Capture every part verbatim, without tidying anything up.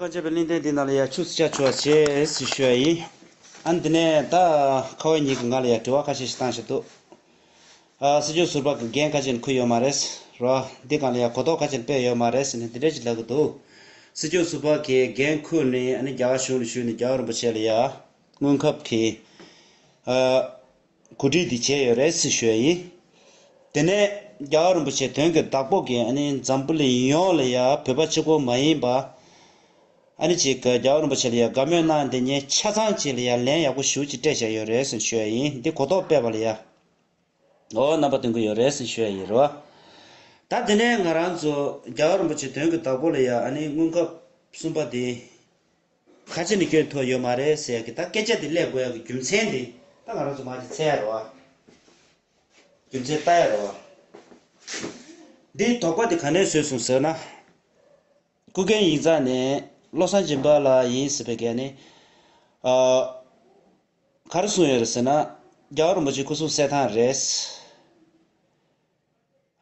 ཁ་ཆེ་བའི་གླེང་སྟེགས་འདི་ནང་ལ་ཡ་ཆུ་ཚོད་ཆ་ཆུ་བ་བྱེད་ཟེར་ཞུ་ཡ་ཡིན། ཨ་ནི་དེ་ནས་ད་ཁ་བ་ཉིད་ཀྱི་ང་ལ་ཡ་དྲི་བ་ཁ་ཤས་ཤིག་བཏང་བཞག་འདུག་ཨ། སྲིད་སྐྱོང་ཟུར་པ་གི་འགན་ཁ་ཅན་ཁུར་ཡོད་མ་རེད་རོ། འདི་གང་ལ་ཡ་གོ་རྟོགས་ཁ་ཅན་སྤེལ་ཡོད་མ་རེད་ཟེར་ནས་འདི་འདྲ་ཅིག་ལབ་གི་འདུག་སྲིད་སྐྱོང་ཟུར་པ་གི་འགན་ཁུར་ནས་ཨ་ནི་རྒྱ་གར་གཞུང་ལ་ཞུས་ནས་རྒྱལ་བ་རིན་པོ་ཆེ་ལ་ཡ་སྔོན་ཁབ་ཀྱི་ཨ། གོ་སྒྲིག་འདི་བྱས་ཡོད་རེད་ཟེར་ཞུ་ཡ་ཡིན། དེ་ནས་རྒྱལ་བ་རིན་པོ་ཆེ་དོན་གྱི་བདག་པོ་གིས་ཨ་ནི་འཛམ་བུ་གླིང་ཡོངས་ལ་ཡ་བོད་པ་གཅིག་པོ་མ་ཡིན་པ། ཨ་ནི་ཅིག་གི་རྒྱལ་བ་རིན་པོ་ཆེ་ལ་ཡ་དགའ་མོས་གནང་འདི་ཉིད་ཆ་ཚང་ཅིག་ལ་ཡ་ལན་ཡག་པོ་ཞེ་པོ་ཅིག་སྤྲད་བཞག་ཡོད་རེད་ཟེར་ཞུ་ཡ་ཡིན། འདི་གོ་རྟོགས་སྤེལ་བ་ལ་ཡ། འོ་རྣམ་པ་སྟོན་གྱི་ཡོད་རེད་ཟེར་ཞུ་ཡ་ཡིན་རོ། ད་དེ་ནས་ང་རང་ཚོ་རྒྱལ་བ་རིན་པོ་ཆེ་དོན་གྱི་བདག་པོ་ལ་ཡ་ཨ་ནི་སྔོན་ཁབ་གསུམ་པ་དེ་ག་ཅི་ནས་སྐྱོན་ཐུབ་ཡོད་མ་རེད་ཟེར་ཡ་གི་ད་སྐད་ཆ་དེ་སླེབས་དགོས་ཡ་གི་རྒྱུ་མཚན་དེ་ད་ང་རང་ཚོ་མར་ཅིག་འཚོལ་ཡ་རོ། རྒྱུ་མཚན་ལྟ་ཡ་རོ། འདིའི་དོགས་པ་དེ་ག་ནས་བཟོས་སོང་ཟེར་ན། སྐུ་མཁྱེན་ཡིག་ཚང་ནས་བློ་བཟང་སྦྱིན་པ་ལགས་ཡིན་ཟེར་བའི་གལ་ནི། ཨ། ག་རེ་གསུངས་ཡོད་རེད་ཟེར་ན། རྒྱལ་བ་རིན་པོ་ཆེ་སྐུ་སྲོག་གསོལ་ཐང་རེད།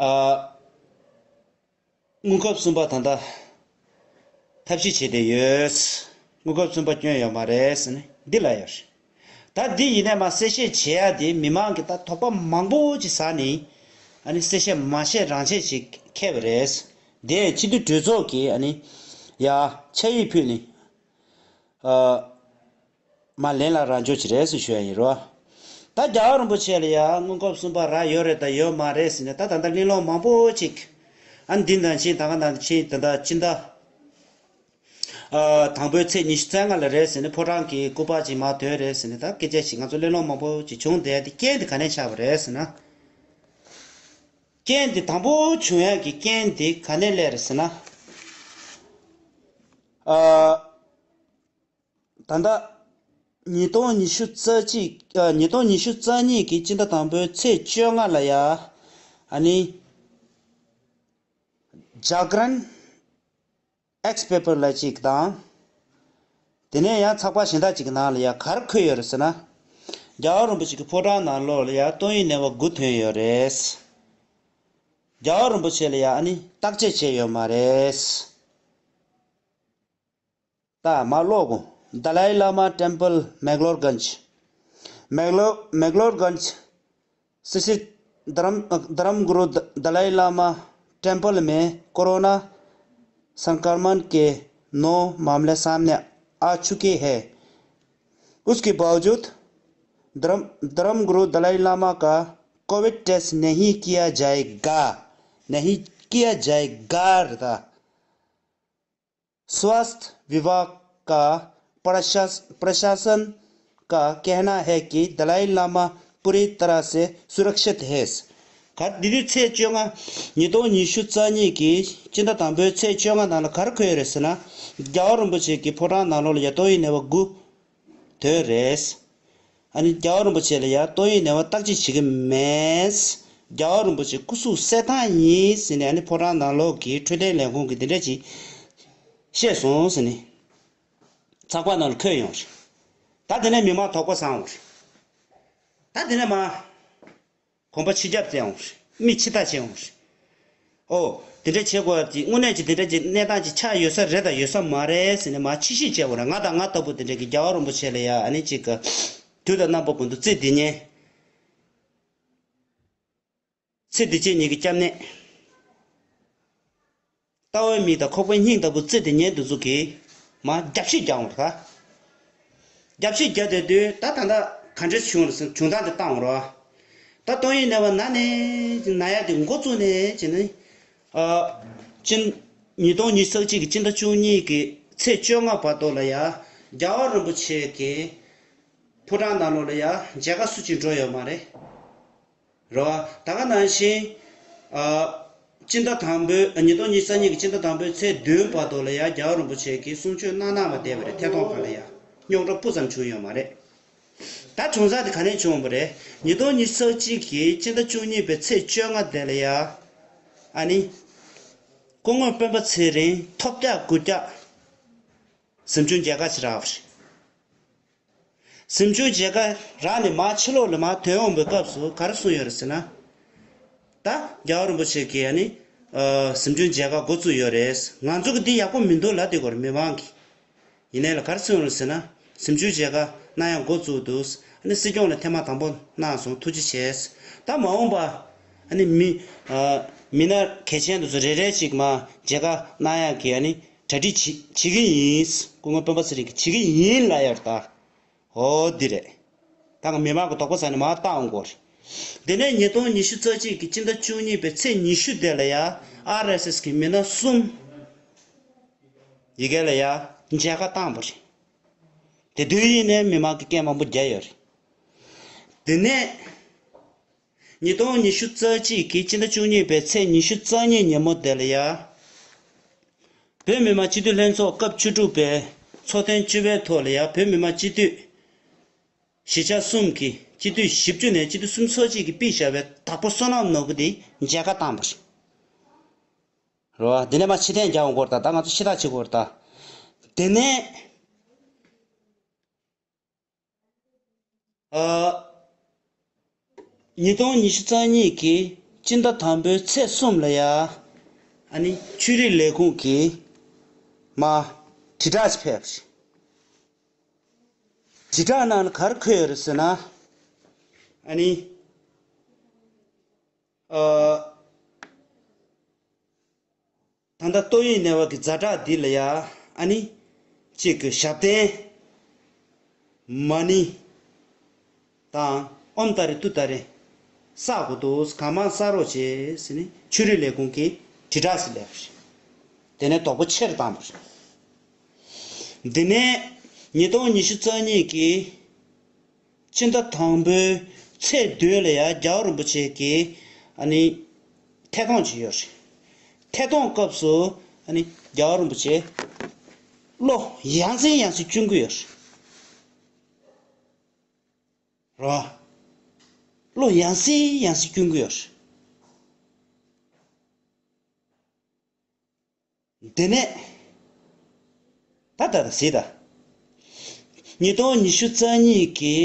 ཨ། དངུལ་ཁབ་གསུམ་པ་ད་ལྟ་ཐབས་ཤེས་བྱས་ཏེ་ཡོད། དངུལ་ཁབ་གསུམ་པ་སྐྱོན་ཡོད་མ་རེད་ཟེར་ནས་འདི་ལ་ཡོད་རེད། ད་འདི་ཡིན་ནས་མ་གསལ་བཤད་བྱེད་ཡ་དེ་མི་མང་གི་ད་དོགས་པ་མང་པོ་ཅིག་ཟ་ནས་ཨ་ནི་གསལ་བཤད་མ་བྱས་རང་བྱས་ཅིག་འཁེལ་བ་རེད། དེ་སྤྱི་འཐུས་གྲོས་ཚོགས་ཀྱིས་ཨ་ནི་ཡ་ཆ་ཡིག་ཕུལ་ནས། ཨ། མ་ལན་ལ་རང་འཇོག་ཅིག་རེད་ཟེར་ཞུ་ཡ་ཡིན་རོ། ད་རྒྱལ་བ་རིན་པོ་ཆེ་ལ་ཡ་དངུལ་ཁབ་གསུམ་པ་རག་ཡོད་རེད་ད་ཡོད་མ་རེད་ཟེར་ནས་ད་ད་ལྟ་གླེང་སློང་མང་པོ་ཅིག་ཨ་འདི་ནང་བཞིན་ད་ག་ནང་བཞིན་ད་ལྟ་སྤྱི་ཟླ་ཨ་དང་པོའི་ཚེས་ཉི་ཤུ་རྩ་ལྔ་ལ་རེད་ཟེར་ནས་ཕོ་བྲང་གི་སྐུ་པར་ཅིག་མར་དོན་རེད་ཟེར་ནས་ད་སྐད་ཆ་ཞིག་ང་ཚོ་གླེང་སློང་མང་པོ་ཅིག་བྱུང་བསྡད་དེ་རྐྱེན་དེ་ག་ནས་ཆགས་པ་རེད་ཟེར་ན། རྐྱེན་དེ་དང་པོ་བྱུང་ཡ་གི་རྐྱེན་དེ་ག་ནས་སླེབས་རེད་ཟེར་ན། ཨ། ད་ལྟ་ཉིས་སྟོང་ཉི་ཤུ་རྩ་གཅིག་ཨ། ཉིས་སྟོང་ཉི་ཤུ་རྩ་གཉིས་ཀྱི་སྤྱི་ཟླ་དང་པོའི་ཚེས་བཅོ་ལྔ་ལ་ཡ། ཨ་ནི། ཇཱ་གི་རན་ཨེགས་པེ་པར་ལ་གཅིག་དང་། དེ་ནས་ཡང་ཚགས་པར་གཞན་དག་ཅིག་གི་ནང་ལ་ཡ་ག་རེ་འཁོད་ཡོད་རེད་ཟེར་ན། རྒྱལ་བ་རིན་པོ་ཆེ་གི་ཕོ་བྲང་ནང་ལོགས་ལ་ཡ་ཏོག་དབྱིབས་ནད་པ་དགུ་ཐོན་ཡོད་རེད། རྒྱལ་བ་རིན་པོ་ཆེ་ལ་ཡ་ཨ་ནི་བརྟག་དཔྱད་བྱས་ཡོད་མ་རེད། ད་མ་ཀློག་གོ། Dalai Lama Temple Magloreganj. Maglo- Magloreganj स्थित धर्म धर्म गुरु द- दलाई लामा टेम्पल में कोरोना संक्रमण के नौ मामले सामने आ चुके हैं। उसके बावजूद धर्म धर्म गुरु दलाई लामा का कोविड टेस्ट नहीं किया जाएगा, नहीं किया जाएगा था। स्वास्थ्य विभाग का प्रशास- प्रशासन का कहना है कि दलाई लामा पूरी तरह से सुरक्षित है। ག- འདི་དུས་ཚེས་བཅོ་ལྔ། ཉིས་སྟོང་ཉི་ཤུ་རྩ་གཉིས་ཀྱི་སྤྱི་ཟླ་དང་པོའི་ཚེས་བཅོ་ལྔ་ནང་ལ་ག་རེ་འཁོད་ཡོད་རེད་ཟེར་ན། རྒྱལ་བ་རིན་པོ་ཆེ་གི་ཕོ་བྲང་ནང་ལོགས་ལ་ཡ་ཏོག་དབྱིབས་ནད་པ་དགུ་ཐོན་རེད། ཨ་ནི་རྒྱལ་བ་རིན་པོ་ཆེ་ལ་ཡ་ཏོག་དབྱིབས་ནད་པ་བརྟག་དཔྱད་བྱེད་ཀྱི་མེད། རྒྱལ་བ་རིན་པོ་ཆེ་སྐུ་གཟུགས་གསལ་ཐང་ཡིན་ཟེར་ནས་ཨ་ནི་ཕོ་བྲང་ནང་ལོགས་ཀྱི་འཕྲོད་བསྟེན་ལས་ཁུངས་ཀྱིས་འདི་འདྲ་ཅིག་བཤད་སོང་ཟེར་ནས་ཚགས་པར་ནང་ལ་འཁོད་ཡོང་རེད། ད་དེ་ནས་མི་མང་དོགས་པ་ཟ་འོང་རེད། ད་དེ་ནས་མ། གོམ་པ་ཕྱི་རྒྱབ་བཙལ་འོང་རེད། མི་ཕྱི་ལྟ་བྱེད་འོང་རེད། ཨོ། དེ་འདྲ་བྱེད་དགོས་ཡ་དེ་དངོས་གནས་ཀྱི་དེ་འདྲ་གྱི་གནས་སྟངས་ཀྱི་ཆགས་ཡོད་ས་རེད་དང་ཡོད་ས་མ་རེད་ཟེར་ནས་མར་ཕྱི་བཤད་བྱེད་དགོས་རེད། ང་དང་ང་ལྟ་བུ་དེ་འདྲ་གི་རྒྱལ་བ་རིན་པོ་ཆེ་ལ་ཡ་ཨ་ནི་གཅིག་གི་དུས་དང་རྣམ་པ་ཀུན་ཏུ་བརྩེ་དེ་ཉེ། ཚེ་འདི་ཕྱི་གཉིས་ཀྱི་སྐྱབས་གནས། ལྟ་བའི་མིག་དང་ཁོག་པའི་སྙིང་ལྟ་བུ་བརྩེ་དེ་ཉེ་འདི་ཚོ་གིས་མར་རྒྱབ་བཤིག་རྒྱག་འོང་རེད་ད། རྒྱབ་བཤིག་རྒྱག་བསྡད་དུས་ད་ད་ལྟ་ག་འདྲ་བྱུང་རེད་ཟེར་བྱུང་སྟངས་དེ་བལྟ་འོང་རོགས། ད་ཏོག་དབྱིབས་ནད་པ་ན་ནས་ན་ཡ་དེ་འགོ་བཙུགས་ནས་བྱས་ནས། ཨ། སྤྱི། ཉིས་སྟོང་ཉི་ཤུ་རྩ་གཅིག་གི་སྤྱི་ཟླ་བཅུ་གཉིས་ཀྱི་ཚེས་བཅོ་ལྔ་བར་དུ་ལ་ཡ། རྒྱལ་བ་རིན་པོ་ཆེ་གི་ཕོ་བྲང་ནང་ལོགས་ལ་ཡ་མཇལ་ཁ་སུ་གཅིག་འགྲོ་ཡོད་མ་རེད། རེད་བ། ད་ག་ནང་བཞིན། ཨ། སྤྱི་ཟླ་དང་པོའི་ཉིས་སྟོང་ཉི་ཤུ་རྩ་གཉིས་ཀྱི་སྤྱི་ཟླ་དང་པོའི་ཚེས་བདུན་བར་དུ་ལ་ཡ་རྒྱལ་བ་རིན་པོ་ཆེ་གིས་གསུང་ཆོས་གནང་གནང་བ་བསྡད་པ་རེད། ཐད་གཏོང་ཁག་ལ་ཡ་རྙོག་དྲ་སྤུ་ཙམ་བྱུང་ཡོད་མ་རེད། ད་བྱུང་ས་དེ་ག་ནས་བྱུང་བ་རེད། ཉིས་སྟོང་ཉི་ཤུ་རྩ་གཅིག་གི་སྤྱི་ཟླ་བཅུ་གཉིས་པའི་ཚེས་བཅོ་ལྔ་དེ་ལ་ཡ། ཨ་ནི། སྐུ་ངོ་སྤེན་པ་ཚེ་རིང་ཐོབ་རྒྱག་སྒུག་རྒྱག་གཟིམ་ཆུང་མཇལ་ཁ་ཞིག་རག་པ་རེད། གཟིམ་ཆུང་མཇལ་ཁ་རག་ནས་མར་ཕྱི་ལོགས་ལ་མར་ཐོན་འོང་བའི་སྐབས་སུ་ག་རེ་གསུངས་ཡོད་རེད་ཟེར་ན། ད་རྒྱལ་བ་རིན་པོ་ཆེ་གིས་ཨ་ནི། ཨ། གཟིམ་ཆུང་མཇལ་ཁ་འགོ་བཙུགས་ཡོད་རེད། ང་ཚོ་གིས་འདི་ཡག་པོ་མི་འདུག་ལབ་བསྡད་ཀྱི་ཡོད་རེད་མི་མང་གིས། ཡིན་ནའི་ལ་ག་རེ་གསུངས་ཡོད་རེད་ཟེར་ན། གཟིམ་ཆུང་མཇལ་ཁ་གནང་ཡག་འགོ་བཙུགས་འདུག་ཨ་ནི་སྲིད་སྐྱོང་ལ་ཐེངས་མ་དང་པོ་གནང་སོང་། ཐུགས་རྗེ་ཆེ། ད་མ་འོངས་པ་ཨ་ནི་མི་ཨ་མི་སྣ་གལ་ཆེན་དེ་ཚོ་རེ་རེ་ཅིག་མ་མཇལ་ཁ་གནང་ཡག་གི་ཨ་ནི་གྲ་སྒྲིག་བྱེད་བྱེད་ཀྱི་ཡིན། སྐུ་ངོ་སྤེན་པ་ཚེ་རིང་གིས་བྱེད་ཀྱི་ཡིན་ལབ་ཡོད་རེད་ད། འོ་འདི་རེད། ད་ང་མི་མང་གི་དོགས་པ་ཟ་ནས་མར་བཏང་འོང་གོ་རེད། དེ་ནས་ཉིས་སྟོང་ཉི་ཤུ་རྩ་གཅིག་གི་སྤྱི་ཟླ་བཅུ་གཉིས་པའི་ཚེས་ཉི་ཤུ་དེ་ལ་ཡ་ཨར་ཨེས་ཨེས་གི་མི་སྣ་གསུམ་ཡི་གེ་ལ་ཡ་མཇལ་ཁ་བཏང་པ་རེད། དེ་དུས་ཡིན་ནའི་མི་མང་གི་སྐད་མང་པོ་རྒྱག་ཡོད་རེད། དེ་ནས་ཉིས་སྟོང་ཉི་ཤུ་རྩ་གཅིག་གི་སྤྱི་ཟླ་བཅུ་གཉིས་པའི་ཚེས་ཉི་ཤུ་རྩ་གཉིས་ཉིན་མོ་དེ་ལ་ཡ། བོད་མི་མང་སྤྱི་འཐུས་ལྷན་ཚོགས་སྐབས་བཅུ་དྲུག་པའི་ཚོགས་ཐེངས་བཅུ་པའི་ཐོག་ལ་ཡང་བོད་མི་མང་སྤྱི་འཐུས་བཞི་ཆ་གསུམ་གྱི་སྤྱི་འཐུས་བཞི་བཅུ་ནས་སྤྱི་འཐུས་སུམ་ཅུ་སོ་གཅིག་གིས་ཕུལ་བཞག་པའི་དྭགས་པོ་བསོད་ནམས་ནོར་བུ་དེ་མཇལ་ཁ་བཏང་བ་རེད། རེད་བ། འདི་ནས་མར་ཕྱིར་འཐེན་རྒྱག་འོང་གི་ཡོད་རེད་ད། ད་ང་ཚོ་ཕྱིར་ཐག་གཅོད་ཀྱི་ཡོད་རེད་ད། དེ་ནས། ཨ། ཉིས་སྟོང་ཉི་ཤུ་རྩ་གཉིས་ཀྱི་སྤྱི་ཟླ་དང་པོའི་ཚེས་གསུམ་ལ་ཡ། ཨ་ནི་ཆོས་རིག་ལས་ཁུངས་ཀྱིས་མར་དྲིལ་བསྒྲགས་ཤིག་ཕེབས་པ་རེད། དྲིལ་བསྒྲགས་ནང་ལ་ག་རེ་འཁོད་ཡོད་རེད་ཟེར་ན། ཨ་ནི། ཨ། ད་ལྟ་ཏོག་དབྱིབས་ནད་པ་གི་ཛ་དྲག་འདི་ལ་ཡ་ཨ་ནི། གཅིག་གི་ཞབས་བརྟན། མ་ཎི་དང་ཨོཾ་ཏཱ་རེ་ཏུཏྟཱ་རེ་བསག་དགོས་འདུག་གང་མང་བསག་རོགས་བྱེད་ཟེར་ནས་ཆོས་རིག་ལས་ཁུངས་ཀྱིས་དྲིལ་བསྒྲགས་ཤིག་སླེབས་པ་རེད། དེ་ནས་དོགས་པ་ཆེ་རུ་བཏང་བ་རེད། འདི་ནས་ཉིས་སྟོང་ཉི་ཤུ་རྩ་གཉིས་ཀྱི་ཕྱི་ཟླ་དང་པོའི་ཚེས་བདུན་ལ་ཡང་རྒྱལ་བ་རིན་པོ་ཆེ་གི་ཨ་ནི་ཐད་གཏོང་བྱས་ཡོད་རེད། ཐད་གཏོང་སྐབས་སུ་ཨ་ནི་རྒྱལ་བ་རིན་པོ་ཆེ་བློ་ཡང་སེ་ཡང་སེ་སྐྱོན་གྱི་ཡོད་རེད། རེད་བ། བློ་ཡང་སེ་ཡང་སེ་སྐྱོན་གྱི་ཡོད་རེད། དེ་ནས། ད་ད་ད་གཟིགས་དང་། ཉིས་སྟོང་ཉི་ཤུ་རྩ་གཉིས་ཀྱི་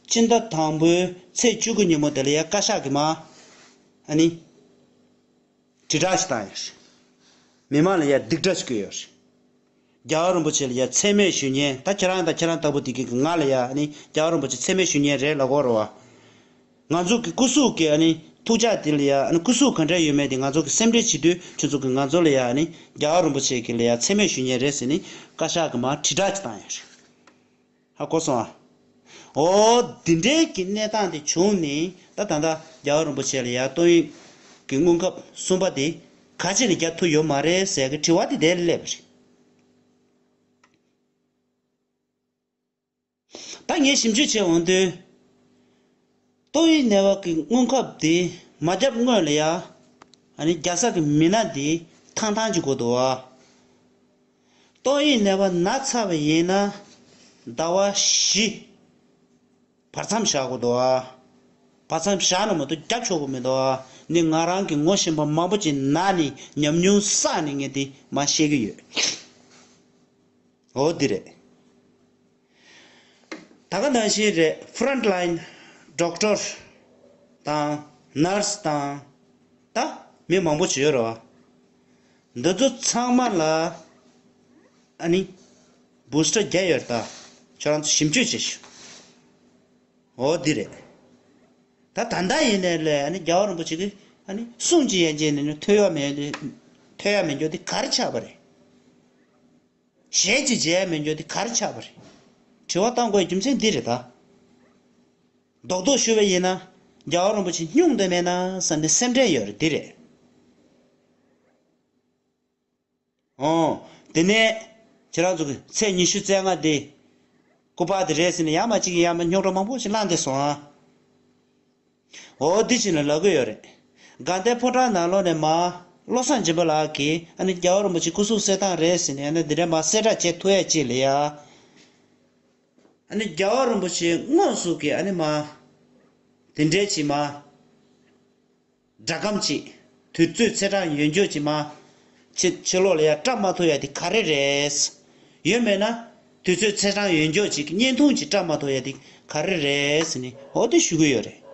ཕྱི་ཟླ་དང་པོའི་ཚེས་བཅུ་དགུ་ཉིན་མོ་དེ་ལ་ཡ་བཀའ་ཤག་གིས་མར། ཨ་ནི། དྲིལ་བསྒྲགས་ཤིག་བཏང་ཡོད་རེད། མི་མང་ལ་ཡ་སྡིགས་སྒྲ་ཞིག་བསྐུལ་ཡོད་རེད། རྒྱལ་བ་རིན་པོ་ཆེ་ལ་ཡ་མཚན་སྨད་ཞུ་མཁན་ད་ཁྱེད་རང་དང་ཁྱེད་རང་ལྟ་བུ་དེ་གིས་ང་ལ་ཡ་ཨ་ནི་རྒྱལ་བ་རིན་པོ་ཆེ་མཚན་སྨད་ཞུ་མཁན་རེད་ལབ་ཀྱི་ཡོད་རེད་བ། ང་ཚོ་གི་སྐུ་གཟུགས་ཀྱི་ཨ་ནི་ཐུགས་ཅག་དེ་ལ་ཡ་ཨ་ནི་སྐུ་གཟུགས་ག་འདྲ་ཡོད་མེད་དེ་ང་ཚོ་གི་སེམས་ཁྲལ་བྱེད་དུས་ཁྱོད་ཚོ་གི་ང་ཚོ་ལ་ཡ་ཨ་ནི་རྒྱལ་བ་རིན་པོ་ཆེ་གི་ལ་ཡ་མཚན་སྨད་ཞུ་མཁན་རེད་ཟེར་ནས་བཀའ་ཤག་གིས་མར་དྲིལ་བསྒྲགས་ཅིག་བཏང་ཡོད་རེད། ཧ་གོ་སོང་ཨ། འོ་འདི་འདྲའི་གི་གནས་སྟངས་དེ་བྱུང་ནས་ད་ད་ལྟ་རྒྱལ་བ་རིན་པོ་ཆེ་ལ་ཡ་ཏོག་དབྱིབས་ཀྱི་སྔོན་ཁབ་གསུམ་པ་དེ་ག་ཅི་ནས་རྒྱག་ཐུབ་ཡོད་མ་རེད་ཟེར་གི་དྲི་བ་དེ་དེ་སླེབས་པ་རེད། ད་ངས་ཞིབ་འཇུག་བྱས་འོང་དུས། ཏོག་དབྱིབས་ནད་པ་གི་སྔོན་ཁབ་དེ་མ་བརྒྱབ་སྔོན་ལ་ཡ། ཨ་ནི་རྒྱག་ས་གི་མི་སྣ་དེ་ཐང་ཐང་ཅིག་དགོས་འདུག་བ། ཏོག་དབྱིབས་ནད་པ་ན་ཚར་བ་ཡིན་ན། ཟླ་བ་བཞི། བར་མཚམས་བཞག་དགོས་འདུག་བ། བར་མཚམས་བཞག་ན་མ་གཏོགས་བརྒྱབ་ཆོག་གི་མི་འདུག་བ། ནི་ང་རང་གི་ངོ་ཤེས་པ་མང་པོ་ཅིག་ན་ནི་ཉམས་མྱོང་བསགས་ནས་ངས་དེ་མ་བཤད་གི་ཡོད། འོ་འདི་རེད། ད་ག་ནང་བཞིན་རེད། ཕ་རོན་ཊི་ལའིན་ཌོག་ཊར་དང་ནར་སི་དང་ད་མི་མང་པོ་ཅིག་ཡོད་རེད་བ། འདི་ཚོ་ཚང་མ་ལ་ཨ་ནི་བུ་སི་ཊར་བརྒྱབ་ཡོད་རེད་ད། ཁྱོད་རང་ཚོ་ཞིབ་འཇུག་བྱེད་ཤོག་འོ་འདི་རེད། ད་ད་ལྟ་ཡིན་ནའི་ལས་ཨ་ནི་རྒྱལ་བ་རིན་པོ་ཆེ་གིས་ཨ་ནི་གསུང་ཅིག་ཡན་ཆད་ནས་ནི་ཐོས་ཡ་མེད་དེ། ཐོས་ཡ་མེད་འགྱོ་དེ་ག་རེ་ཆགས་པ་རེད། ཞལ་གཅིག་མཇལ་མི་འགྱོ་དེ་ག་རེ་ཆགས་པ་རེད། དྲི་བ་བཏང་དགོས་རྒྱུ་མཚན་འདི་རེད་ད། རྡོག་རྡོག་ཞུ་བ་ཡིན་ན། རྒྱལ་བ་རིན་པོ་ཆེ་སྙུང་དེ་མེད་ན་བསམ་ནས་སེམས་ཁྲལ་ཡོད་རེད་འདི་རེད། ཨོ། དེ་ནས་ཁྱེད་རང་ཚོ་གི་ཚེས་ཉི་ཤུ་རྩ་ལྔ་དེ། སྐུ་པར་དེ་རེད་ཟེར་ནས་ཡར་མར་གཅིག་གིས་ཡར་མར་རྙོག་དྲ་མང་པོ་ཞིག་བསླངས་བསྡད་སོང་ཨ། འོ་འདི་བྱས་ནས་ལབ་ཀྱི་ཡོད་རེད། དགའ་ལྡན་ཕོ་བྲང་ནང་ལོགས་ནས་མར་བློ་བཟང་སྦྱིན་པ་ལགས་ཀྱིས་ཨ་ནི་རྒྱལ་བ་རིན་པོ་ཆེ་སྐུ་གཟུགས་གསོ་སྟངས་རེད་ཟེར་ནས་ཨ་ནི་འདི་འདྲ་མར་གསལ་བསྒྲགས་བྱེད་ཐུབ་ཡ་ཅིག་ལ་ཡ། ཨ་ནི་རྒྱལ་བ་རིན་པོ་ཆེ་དངོས་སུ་གི་ཨ་ནི་མར་དེ་འདྲའི་ཅིག་མར་སྒྲ་སྒམ་ཅིག་དུས་ཚོད་ཚེས་གྲངས་ཡོད་འགྱོ་ཅིག་མར་ཕྱི་ཕྱི་ལོགས་ལ་ཡ་བཀྲམ་མ་ཐུབ་ཡ་དེ་ག་རེ་རེད། ཡོད་མེད་ན། དུས་ཚོད་ཚེས་གྲངས་ཡོད་འགྱོ་ཅིག་བརྙན་ཐུང་ཅིག་བཀྲམ་མ་ཐུབ་ཡ་དེ་ག་རེ་རེད་ཟེར་ནས་འོ་དེ་ཞུ་གི་ཡོད་རེད།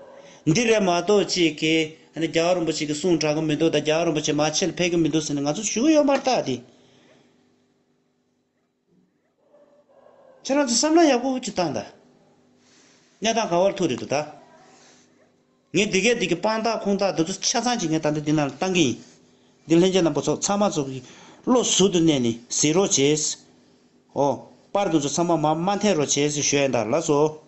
འདི་རེད་མ་གཏོགས་ཅིག་གི་ཨ་ནི་རྒྱལ་བ་རིན་པོ་ཆེ་གི་གསུང་དྲག་གི་མི་འདུག་ད་རྒྱལ་བ་རིན་པོ་ཆེ་མར་ཕྱི་ལ་ཕེབས་ཀྱི་མི་འདུག་ཟེར་ནས་ང་ཚོ་ཞུ་གི་ཡོད་མ་རེད་ད་དེ། ཁྱེད་རང་ཚོ་བསམ་བློ་ཡག་པོ་ཅིག་བཏང་དང་། གནས་སྟངས་ག་བར་ཐུག་རེད་འདུག་ད། ངས་འདི་གས་འདི་གི་དཔང་རྟགས་ཁུངས་དག་འདི་ཚོ་ཆ་ཚང་ཅིག་ངས་ད་ལྟ་འདི་ནང་ལ་བཏང་གི་ཡིན། འདི་ལྷན་རྒྱས་རྣམ་པ་ཚོ་ཚང་མ་ཚོ་གི་བློ་ཟུར་དུ་གནས་ནས་གཟིགས་རོགས་བྱེད། ཨོ། པར་འདི་ཚོ་ཚང་མ་མར་མ་འཐེན་རོགས་བྱེད་ཟེར་ཞུ་ཡ་ཡིན་ད། ལགས་སོ།